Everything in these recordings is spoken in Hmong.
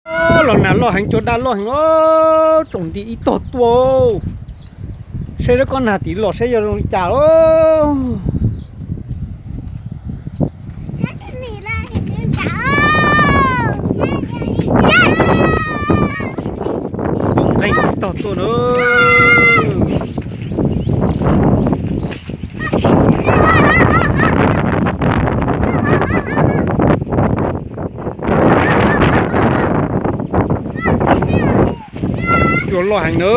Los nag loj heev, cua daj loj heev os, tsoom nti ib tog tuaj. Saib koj nag tim los saib yog zoo li cas lauj. Nqeeb ib tog tuaj na. Cua loj heev na.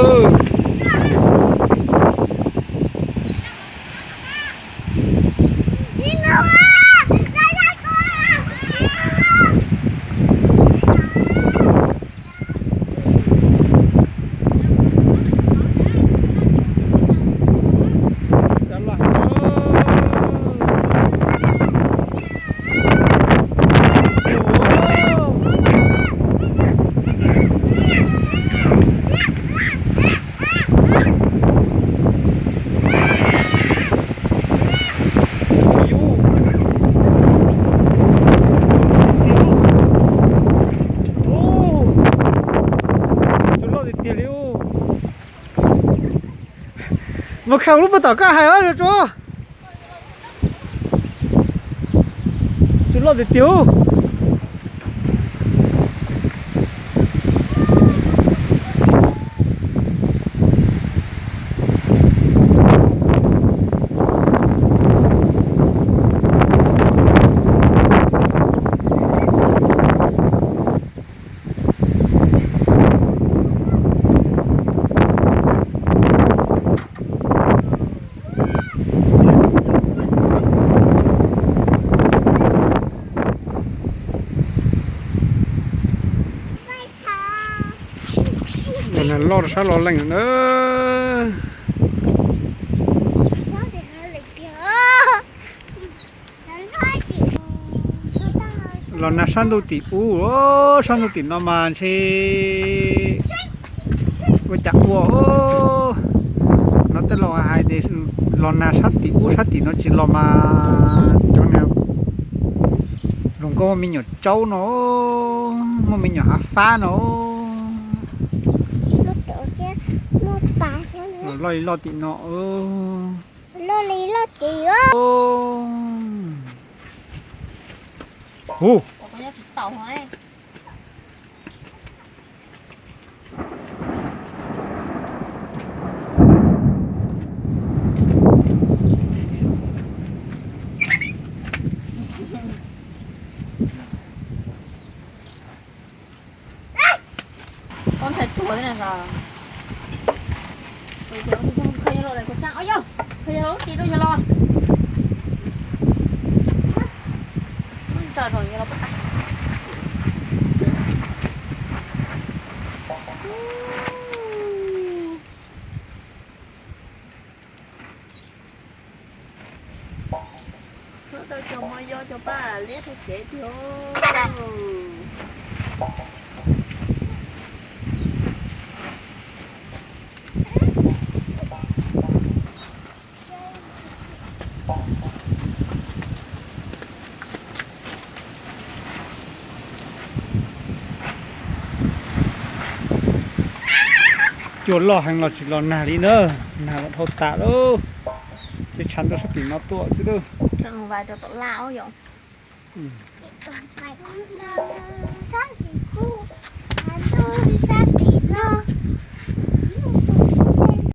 Cua loj tiag tiag li. Mus khaws lub puag tom koj hais os Tsuas. Cua loj tiag tiag. Los nag loj sab los leej na. Los nag sab ntuj tim ub, sab ntuj tim no mas ntshe ua cas ua. No tej laus hais tias los nag sab tim ub sab tim no tsis los mas cov niag hluas nkauj muaj me nyuam tsaub no, muaj me nyuam hav fab no. Los loj li loj tim no. Hu. Koj ntshai tuag thiab na. Khaws yog lub tsev rau yog los. Tso rau yog los. Txhob tau cov mo yo cov paj liab rau kev tiag. Cua loj heev los tsis los nag li na, nag los dhau tas lawm. Ces tshav ntuj sab tim no tuaj xwb lawm.